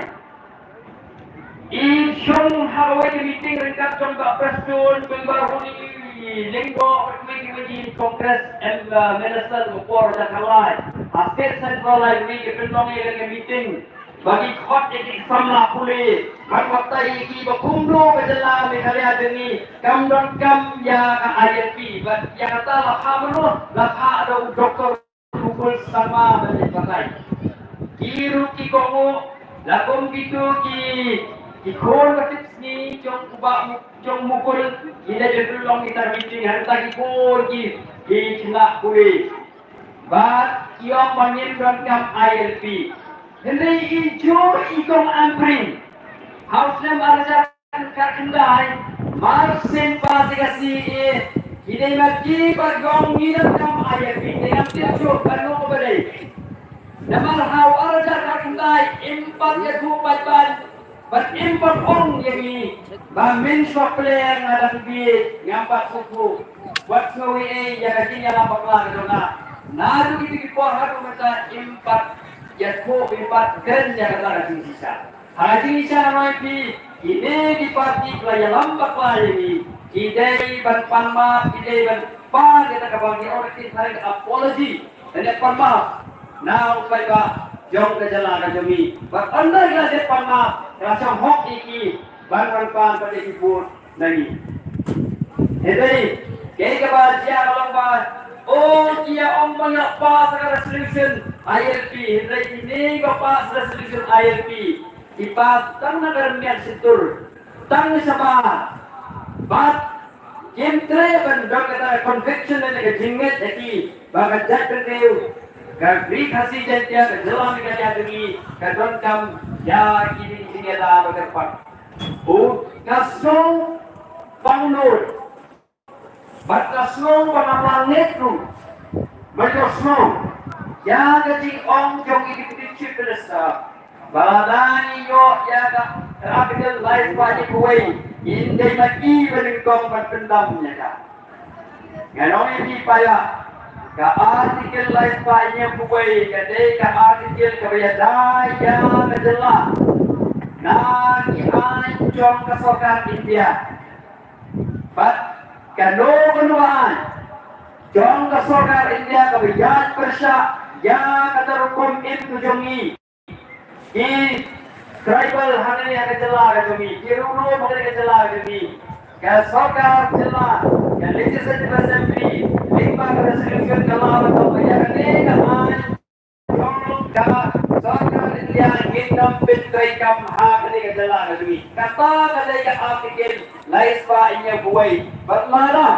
i shong ha kawei ka meeting ryngkat jong Bah Prestone, Bah Ronnie Lyngdoh bad kiwei kiwei ki Congress em, uh, minister ka por hajar khatlai. Ha State Central Library ki pynlong ïa ka meeting ba ki khot ïa ki samla pule ban batai ïa ki ba kumno ka jylla Meghalaya jong ngi kam donkam ïa ka I L P. Bad ïa kata la phah mano? La phah da u Doktor Mukul Sangma ban ïa batai. Ki ruh ki kohnguh la kum kito ki, ki khun ba tipsngi jong u Bah Mu-, jong Mukul, ki la ïa pynlong kita ki meeting, hangta ki khun ki, ki khynnah pule. Bad ki ong ba ngim donkam I L P. Hynrei i jur i Kong Ampareen ha u snem ar hajar khatkhyndai, mar shen pass ïa ka C A A, ki dei ma ki ba ong ngi donkam I L P, te ngam tip shuh kano kaba dei. Namar ha u ar hajar khatkhyndai im pat ïathuh paidbah, bad im pat ong ïa ngi ba mynshuwa pyrshah nga dang bieit, ngam pat sngewthuh. Wat sngew ei ei ïa ka jingïalam bakla ka jong nga. Naduh kito ki por haduh mynta im pat ïathuh, im pat kren ïa kata ka jingshisha. Ha ka jingshisha nga ong ïa phi, kine ki party ki la ïalam bakla ïa ngi, ki dei ban pan map, ki dei ban pan ïa kata kaba ngi ong ki tharai ka apology. Lane pan map na u paidbah jong ka jylla ka jong ngi. Bad ynda ki la dep pan map, ka la shah hok ïa ki ban wan pan pat ïa ki vote na ngi. Hynrei kaei kaba jia ka long ba, oh, ki ïa ong ba ngi la pass ka resolution I L P, hynrei kine ba pass resolution I L P ki pass tang na ka rynmiat shyntur, tang shabar. Bad kim treh ban don kata ka conviction lane ka jingngeit ha ki ba ka jaitbynriew, ka Ri Khasi Jaiñtia, ka jylla Meghalaya jong ngi ka donkam ïa ki jingïada ba kyrpang. Oh, ka sngew pang nud. Bad ka sngew ba ngam lah ngeit ruh. Bad ka sngew ïa ka jingong jong i Deputy Chief Minister ba lada ngi ïoh ïa ka Article lai spah hynñiew phew wei, ngin dei ma ki ba nyngkong ban pyndam ïa ka. Ngan ong ïa phi paidbah, ka Article lai spah hynñiew phew wei ka dei ka Article kaba ïada ïa ka jylla na ki aiñ jong ka sorkar India. Bad kano kano ka aiñ jong ka sorkar India kaba ïaid pyrshah ïa kata ka rukom im ka jong ngi, ki tribal hangne ha ka jylla ka jong ngi, ki Ri Lum hangne ha ka jylla ka jong ngi, ka sorkar jylla, ka Legislative Assembly lyngba ka resolution ka la ban ong ba ïa kane ka aiñ jong ka sorkar India ngin ym pyntreikam ha kane ka jylla ka jong ngi. Kata ka dei ka Article lai spah hynñiew phew wei. Bad lada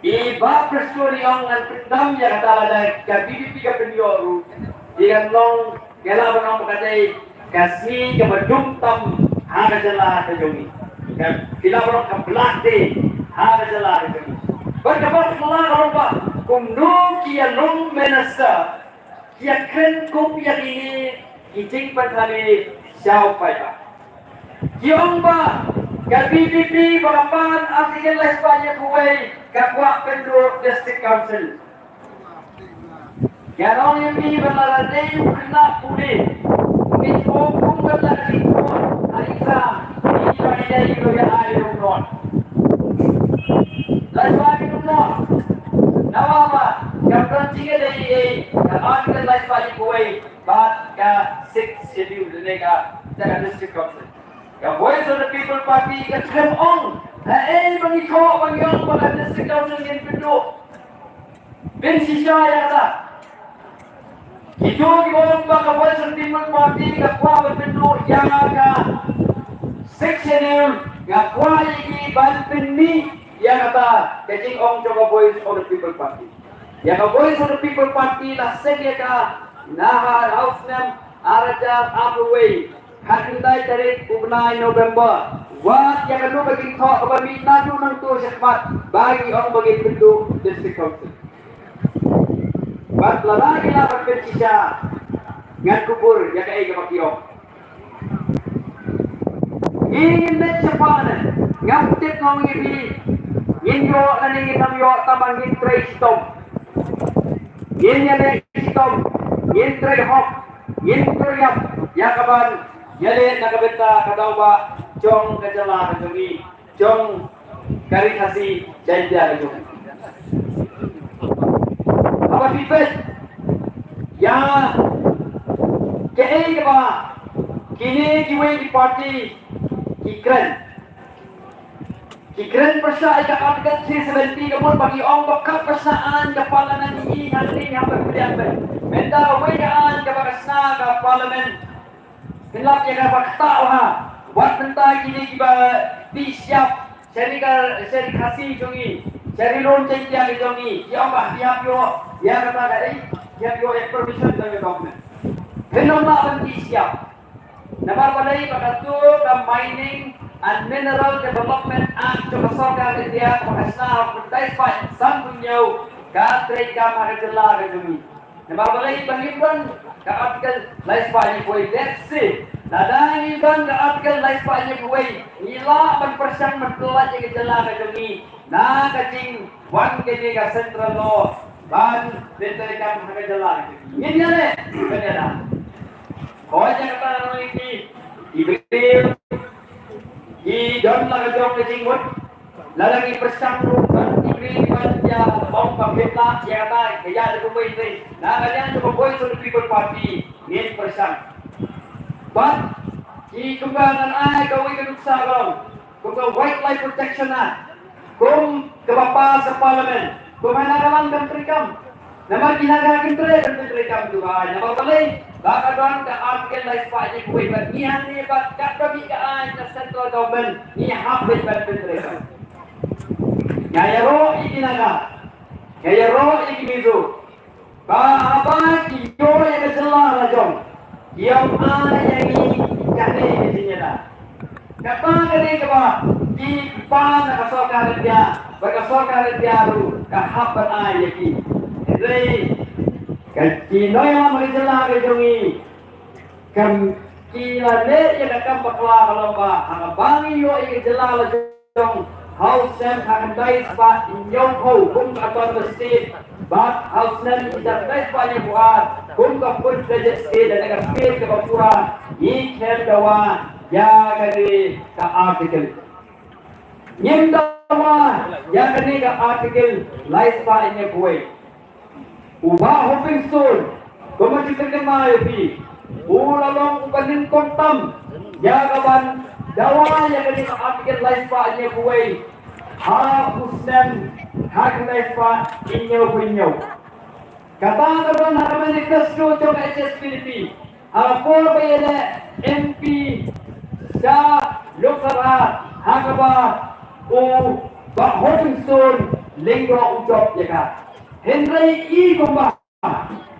i Bah Prestone i ong ngan pyndam ïa kata, lada ka V P P ka pynïoh ruh, te kan long, ka lah ban long ba ka dei ka sngi kaba dum tam ha ka jylla ka jong ngi. Ka, ki lah ban long ka Black Day ha ka jylla ka jong ngi. Bad kaba phylla ka long ba kumno ki ïalong minister ki ïakren kup ïa kine ki jingpyntreikam sha u paidbah. Ki ong ba ka V P P ba ka pan Article lai spah hynñiew phew wei ka kwah pynduh District Council. Ngan ong ïa phi ba lada dei u khynnah pule, ngi shu kum kata ka dei u khynnah ha exam, ngi shu ïa dei u ïa ai u don. Lai spah hynñiew phew wei. Namar ba ka don jingïadei ei ei, ka Article lai spah hynñiew phew wei bad ka Sixth Schedule ne ka, ka District Council. Ka Voice of the People Party ka khlem ong haei ba ngi kwah, ba ngi ong ba ka District Council ngin pynduh. Pynshisha ïa kata. Kito kiba ong ba ka Voice of the People Party ka kwah ban pynduh ïa ka Sixth Schedule, nga kwah ïa ki ban pynmih ïa kata ka jingong jong ka Voice of the People Party. Ïa ka Voice of the People Party la seng ïa ka na ha u snem ar hajar arphew wei, ha khyndai tarik u bnai November. Wat ïa kano ka jingthoh kaba mih naduh nangto shakhmat ba ngi ong ba ngin pynduh District Council. Bad lada ngi lah ban pynshisha, ngan kubur ïa kaei kaba ki ong. Ngi ngin leit sha parliament, ngam tip nong ngi phi, ngin ïoh lane ngin ym ïoh, tangba ngin trei shitom. Ngin ïaleh shitom, ngin trei hok, ngin trei ïap ïa kaban ïaleh na ka bynta ka daw ba jong ka jylla ka jong ngi, jong ka Ri Khasi Jaiñtia ka jong ngi. Haba phi peit ïa kaei kaba kine kiwei ki party ki kren, ki kren pyrshah ïa ka Article three seventy, ka mut ba ki ong ba kat ba shna aiñ ka Parliament, ngi hangne ngi hap ban pdiang beit. Mynta kawei ka aiñ kaba ka shna ka Parliament, pynlap ïa kaba ktah ha, wat mynta kine kiba dih shyiap sha ri ka, sha ri Khasi jong ngi, sha ri lum Jaiñtia ka jong ngi, ki ong ba ki hap ïoh ïa kata ka, eh, ki hap ïoh ïa permission jong ka government. Phin ym lah ban dih shyiap. Namar balei? Ba kato ka Mining and Mineral Development Act jong ka sorkar India kaba ka shna ha u khyndai spah san phew hynñiew ka treikam ha ka jylla ka jong ngi. Namar balei? Ba ngi don ka Article lai spah hynñiew phew wei. Let's see, lada ngi don ka Article lai spah hynñiew phew wei, ngi lah ban pyrshang ban pyllait ïa ka jylla ka jong ngi na ka jingwan kane ka central law ban pyntreikam ha ka jylla ka jong ngi. Ngin ïaleh ban ïada. Hooid, ïa kata ngi ki, ki briew ki don la ka jong ka jingmut. Lada ngi pyrshang ruh ban ki briew ban ïa ong ba phi lah ïa kata, ka ïa da kumwei te. Na ka liang jong ka Voice of the People Party ngin pyrshang. Bad ki, kumba ngan ai kawei ka nuksa ka long, kum ka Wildlife Protection Act, kum kaba pass ha Parliament, kum hana ka long ban treikam. Namar ki naga kin trei ban treikam tu ba ai. Namar balei? Ba ka don ka Article lai spah hynñiew phew wei, bad ngi hangne bad katba mih ka aiñ ka central government ngi hap ban treikam. Nga ïaroh ïa ki Naga, nga ïaroh ïa ki Mizo, ba haba ki ïoh ïa ka jylla la jong, ki ym ai ïa ngi kane ka jingïada. Kata ka dei kaba ki pan na ka sorkar India, ba ka sorkar India ruh ka hap ban ai ïa ki. Hynrei ka, ki nongïalam ka jylla ka jong ngi, kam, ki la leh ïa ka kam bakla ka long ba haba ngi ïoh ïa ka jylla la jong ha u snem ha khyndai spah hynñiew phew kum ka autonomous state, bad ha u snem khyndai spah hynñiew phew ar kum ka full fledged state, da ka state kaba pura, ngi khlem dawa ïa kane ka article. Ngim dawa ïa kane ka Article lai spah hynñiew phew wei. U Bah Hoping Stone, kumba ju pyrkhat ma ïa phi, u la long uba nyngkong tam ïa kaban dawa ïa kane ka Article lai spah hynñiew phew wei ha u snem ha khyndai spah hynñiew phew hynñiew. Kata ka don ha ka manifesto jong ka H S P D P ha ka por ba ïaleh M P sha Lok Sabha, ha kaba u Bah Hoping Stone lyngdoh u jop ïa ka. Hynrei i kumba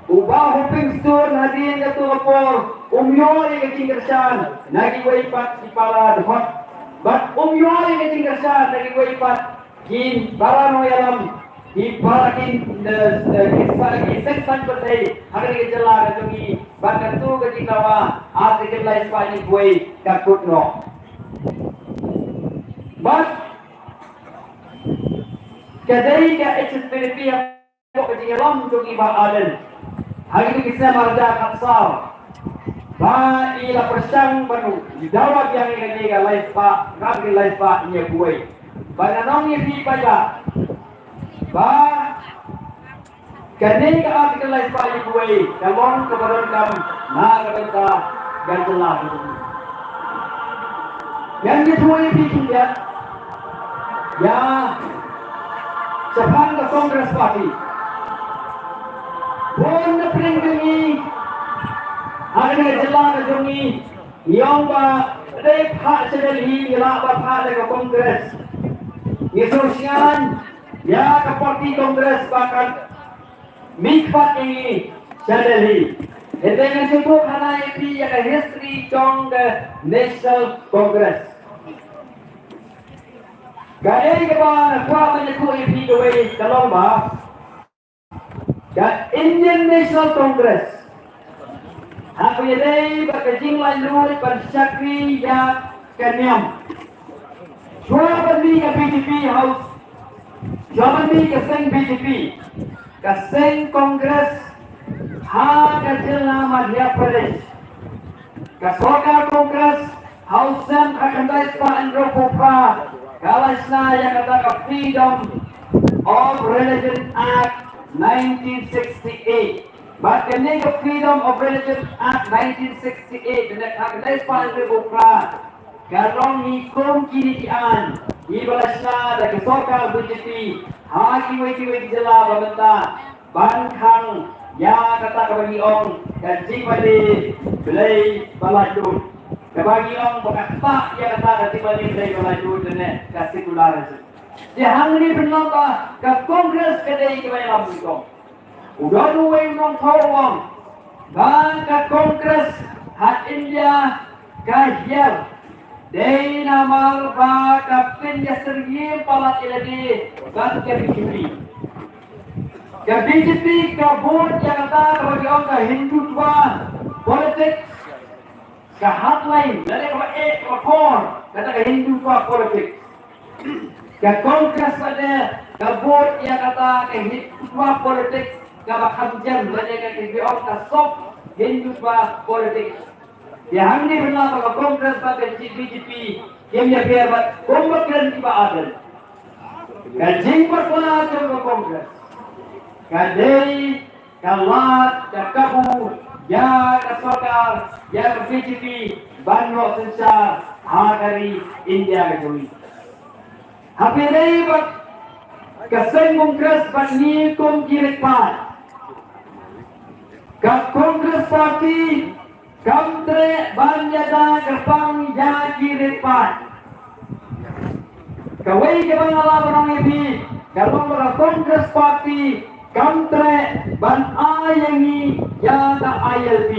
u Bah Hoping Stone hadien kato ka por um ïoh ïa ka jingkyrshan na kiwei pat ki para dkhot, bad um ïoh ïa ka jingkyrshan na kiwei pat ki para nongïalam, ki para ki, eh, eh, ki sa, ki seng san pyrthei ha kane ka jylla ka jong ngi, bad kato ka jingdawa Article lai spah hynñiew phew wei ka kut noh. Bad ka dei ka H S P D P ha ka jingïalam jong i Bah Ardent ha kine ki snem ar hajar khatsaw, ba i la pyrshang ban dawa biang ïa kane ka lai spah, ka Article lai spah hynñiew phew wei. Ba ngan ong ïa phi paidbah ba kane ka Article lai spah hynñiew phew wei ka long kaba donkam na ka bynta ka jylla ka jong ngi. Ngan ïathuh ïa phi khyndiat ïa shaphang ka Congress Party. Bun na pdeng jong ngi ha kane ka jylla ka jong ngi, ngi ong ba dei phah sha Delhi, ngi lah ba phah da ka Congress. Ngi sngewsih ïa ka party Congress ba kan mih pat ïa ngi sha Delhi. Hynrei ngan shu buh hana ïa phi ïa ka history jong ka National Congress. Kaei kaba nga kwah ban ïathuh ïa phi kawei ka long ba ka Indian National Congress ha ka ïadei bad ka jinglaitluid ban shakri ïa ka niam. Shuwa ban mih ka B J P House, shuwa ban mih ka seng B J P, ka seng Congress ha ka jylla Madhya Pradesh, ka sorkar Congress ha u snem khatkhyndai spah hynriewphew phra ka la shna ïa kata ka Freedom of Religion Act nineteen sixty-eight. Bad kane ka Freedom of Religion Act nineteen sixty-eight, kane khatkhyndai spah hynriewphew phra, ka long hi kum kine ki aiñ kiba la shna da ka sorkar B J P ha kiwei kiwei ki jylla ba mynta ban khang ïa kata kaba ngi ong ka jingmane Blei ba laitluid, kaba ngi ong ba ka ktah ïa kata ka jingmane Blei ba laitluid ne ka secularism. Te hangne pynlong ba ka Congress ka dei kaba ïalam nyngkong. U don uwei u nongthoh u ong ba ka Congress ha India ka hiar dei namar ba ka pynïasyriem palat ïa lade bad ka B J P. Ka B J P ka vote ïa kata kaba ki ong ka Hindutva politics. Ka hardline lane kaba eh kaba khor kata ka Hindutva politics. Ka Congress lane ka vote ïa kata ka Hindutva politics kaba kham jem lane ka ki ong ka soft Hindutva politics. Ïa hangne pynlong ba ka Congress bad ka B J P kim ïapher bad kumba kren kiba ardent. Ka jingpyrkhat jong ka Congress ka dei ka lad ka kabu ïa ka sorkar, ïa ka B J P ban ïoh synshar ha ka ri India ka jong ngi. Hapdeng ba ka seng Congress bad ngi kum ki riewpaid, ka Congress Party kam treh ban ïada kyrpang ïa ki riewpaid. Kawei kaba nga lah ban ong ïa phi ka long ba ka Congress Party kam treh ban ai ïa ngi ïa ka I L P.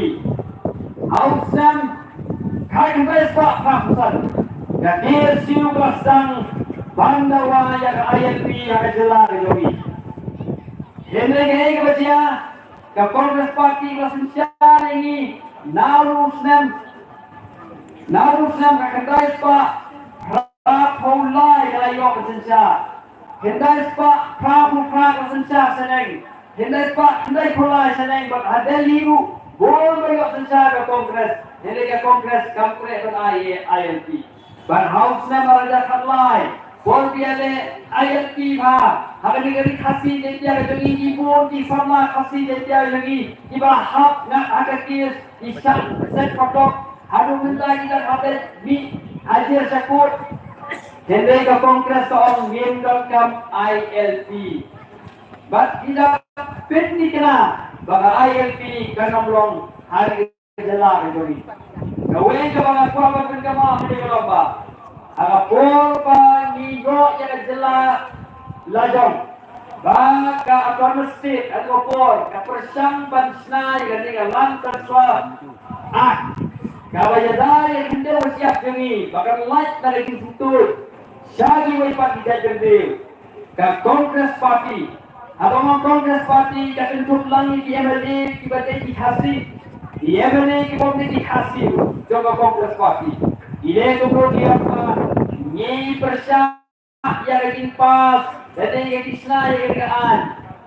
Ha u snem khatkhyndai spah phra phew san ka K S U ka la sdang ban dawa ïa ka I L P ha ka jylla ka jong ngi. Hynrei kaei kaba jia, ka Congress Party ka la synshar ïa ngi naduh u snem, naduh u snem khatkhyndai spah phra phew lai ka la ïoh ka synshar. Khyndai spah phra phew phra ka la synshar shaneng. Khyndai spah khyndai phew lai shaneng bad ha Delhi ruh bun ba ïoh synshar ka Congress. Hynrei ka Congress kam treh ban ai ïa I L P. Bad ha u snem ar hajar khatlai por ba ïaleh I L P bha ha kane ka ri Khasi Jaiñtia ka jong ngi, ki bun ki samla Khasi Jaiñtia ka jong ngi kiba hap ngat ha ka case, ki shah set patok, haduh mynta ki dang hap mih hajar sha court. Hynrei ka Congress ka ong ngim donkam I L P. Bad ki da pynthikna ba ka I L P kan ym long ha ri ka jylla ka jong ngi. Kawei kaba nga kwah ban pynkynmaw ha kane ka lymba, ha ka por ba ngi ïoh ïa ka jylla lajong, ba ka Autonomous State ha ka por ka pyrshang ban shna ïa kane ka Land Transfer Act, kaba ïada ïa ka khyndew ka shyiap jong ngi ba kan lait na ka jingsngewthuh sha kiwei pat ki jaitbynriew. Ka Congress Party, haba nga ong Congress Party ka kynthup lang ïa ki M L A kiba dei ki Khasi, ki M L A kiba ym dei ki Khasi jong ka Congress Party. Ki dei ki briew kiba ngi pyrshah ïa ka jingpass, lane ïa ka jingshna ïa ka aiñ,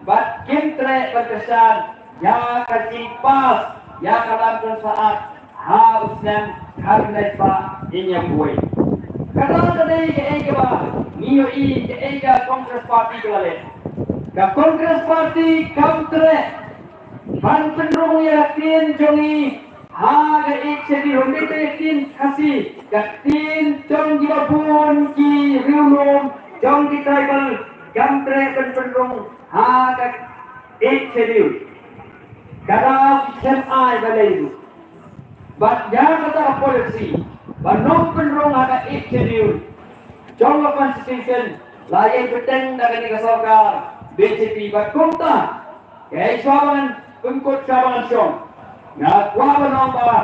bad kim treh ban kyrshan ïa ka jingpass ïa ka Land Transfer Act ha u snem khatkhyndai spah hynñiewphew wei. Kata ka dei kaei kaba ngi ïohi, kaei ka Congress Party ka la leh. Ka Congress Party kam treh ban pynrung ïa ka ktien jong ngi ha ka Eighth Schedule, ym dei ka ktien Khasi, ka ktien jong kiba bun ki riewlum, jong ki tribal, kam treh ban pynrung ha ka Eighth Schedule. Ka dei ki khlem ai ba lei ruh. Bad ïa kata ka policy ban ym pynrung ha ka Eighth Schedule jong ka Constitution la ïai bteng da kane ka sorkar B J P bad kumta. Kaei shuwa ba ngan pynkut shuwa ba ngan shong. Nga kwah ban ong ba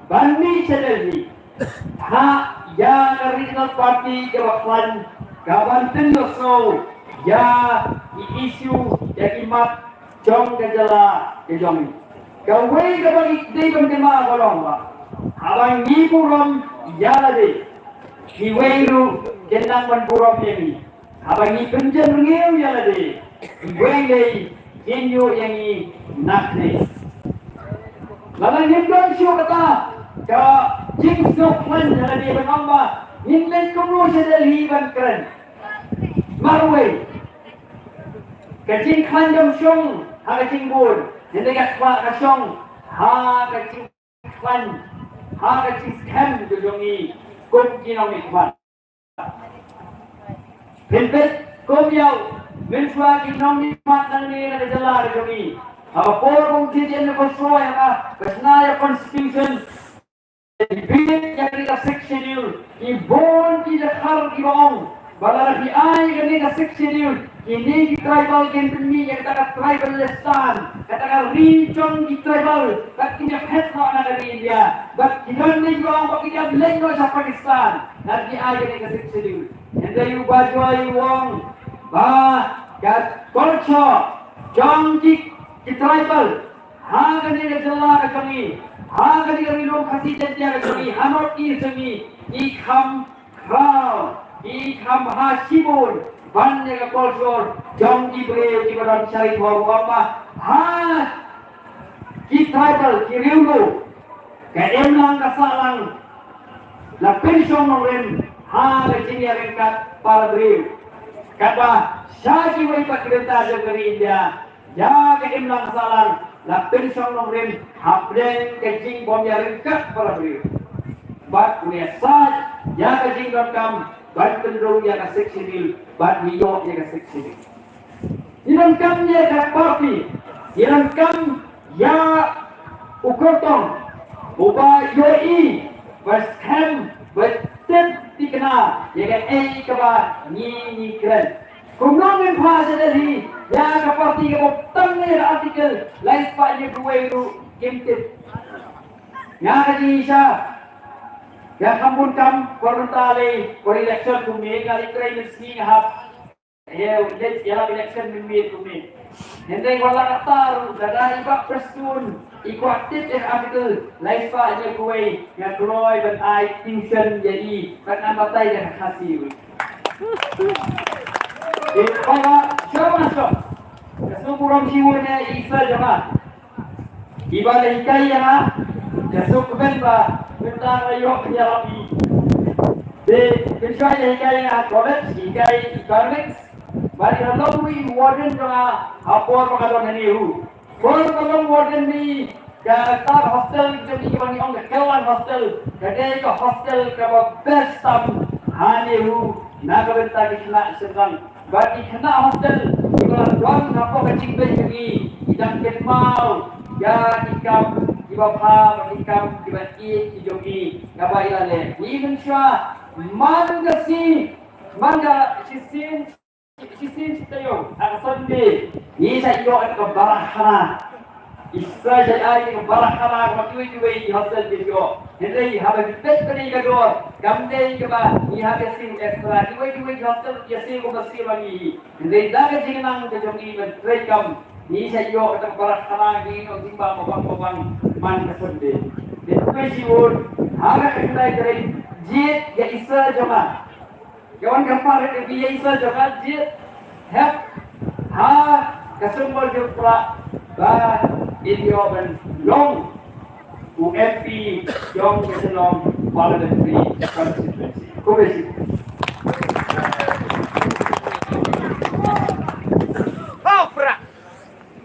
ban mih sha Delhi ha ïa ka regional party kaba khlaiñ ka ban pynïohsngew ïa ki issue ïa ki mat jong ka jylla ka jong ngi. Kawei kaba ngi dei ban kynmaw ka long ba haba ngi burom ïa lade, kiwei ruh kin nang ban burom ïa ngi. Haba ngi pynjynrngiew ïa lade, kiwei lei kin ïoh ïa ngi na khlieh. Lada ngim don shuh kata ka jingsngewkhlaiñ ïa lade ban ong ba ngin leit kumno sha Delhi ban kren. Marwei ka jingkhlaiñ kam shong ha ka jingbun, hynrei ka khlieh ka shong ha ka jingkhlaiñ, ha ka jingskhem ka jong ngi kum ki nongmihkhmat. Phin peit kum ïa u mynshuwa ki nongmihkhmat nangne na ka jylla ka jong ngi, ha ka por ba u J J M ka shuwa ïa ka, ka shna ïa Constitution. Ki bieit ïa kane ka Sixth Schedule, ki bun ki dkhar kiba ong ba lada phi ai kane ka Sixth Schedule, kine ki tribal kin pynmih ïa kata ka tribalistan, kata ka ri jong ki tribal, bad kin ïaphet noh na ka ri India, bad ki don ne kiba ong ba kin ïaleit noh sha Pakistan lada phi ai kane ka Sixth Schedule. Hynrei u Bajoy u ong ba ka culture jong ki, ki tribal ha kane ka jylla ka jong ngi, ha kane ka Ri Lum Khasi Jaiñtia ka jong ngi, ha North East jong ngi, i kham khraw, i kham bha shibun ban ïa ka culture jong ki briew kiba don sha ri bhor. U ong ba ha ki tribal, ki riewlum, ka imlang ka sahlang la pynshong nongrim ha ka jingïaryngkat para briew. Katba sha kiwei pat ki bynta jong ka ri India, ïa ka imlang sahlang la pynshong nongrim hapdeng ka jingbym ïaryngkat para briew. Bad u ïasaid ïa ka jingdonkam ban pynrung ïa ka Sixth Schedule, bad ngi ïoh ïa ka Sixth Schedule. Ngi donkam ïa ka party, ngi donkam ïa u kyrtong uba ïohi, ba skhem, ba tip thikna ïa kaei kaba ngi, ngi kren. Kumno ngin phah sha Delhi ïa ka party kaba tang ïa ka Article lai spah hynñiew phew wei ruh kim tip. Nga ka jingshisha nga kham bun kam, por mynta lei por election kumne, nga leit trei mynsngi nga hap. Ïa, ïa, ïa la election mynmiet kumne. Hynrei wat la katta ruh, lada i Bah Prestone i kwah tip ïa ka Article lai spah hynñiew phew wei, nga kloi ban ai tuition ïa i, ban ai batai ïa ka Khasi ruh. Ïa, bai ba, shuwa ban shong, ka sngewburom shibun ïa i sir jong nga. Iba la hikai ïa nga, ka sngewkmen ba mynta nga ïoh pynïarap i. Te mynshuwa la hikai ïa nga college, hikai economics. Bad i la long ruh i warden jong nga ha por ba nga don ha NEHU. Por ba long warden, i kata ka hostel jong i kaba ngi ong ka Kellang Hostel, ka dei ka hostel kaba best tam ha NEHU na ka bynta ki khynnah shynrang. Bad ki khynnah hostel kiba la don hapoh ka jingbeit jong ngi, ki dang kynmaw ïa ki kam kiba bha bad ki kam kiba ïeit ki jong ngi kaba i la leh. Ngi mynshuwa man ka sngi, man ka shisien, shisien shi taïew ha ka Sunday, ngi sa ïoh ïa ka barakkhana. I sa ai ïa ka barakkhana kaba kiwei kiwei ki hostel ki ïoh. Hynrei haba ngi peit pat ïa ka dor, kam dei kaba ngi hap ïa siew extra. Kiwei kiwei ki hostel ki ïa siew kumba siew ma ngi hi. Hynrei da ka jingnang ka jong ngi ban trei kam, ngi sa ïoh kata ka barakkhana, ngi ïoh jingbam babang babang man ka Sunday. Te khublei shibun, ha ka khyndai tarik, jied ïa i sir jong nga. Ka wan ka par ka, ïa i sir jong nga, jied hep ha ka symbol jong u prah ba in ïoh ban long u M P jong ka Shillong Parliamentary Constituency. Khublei shibun.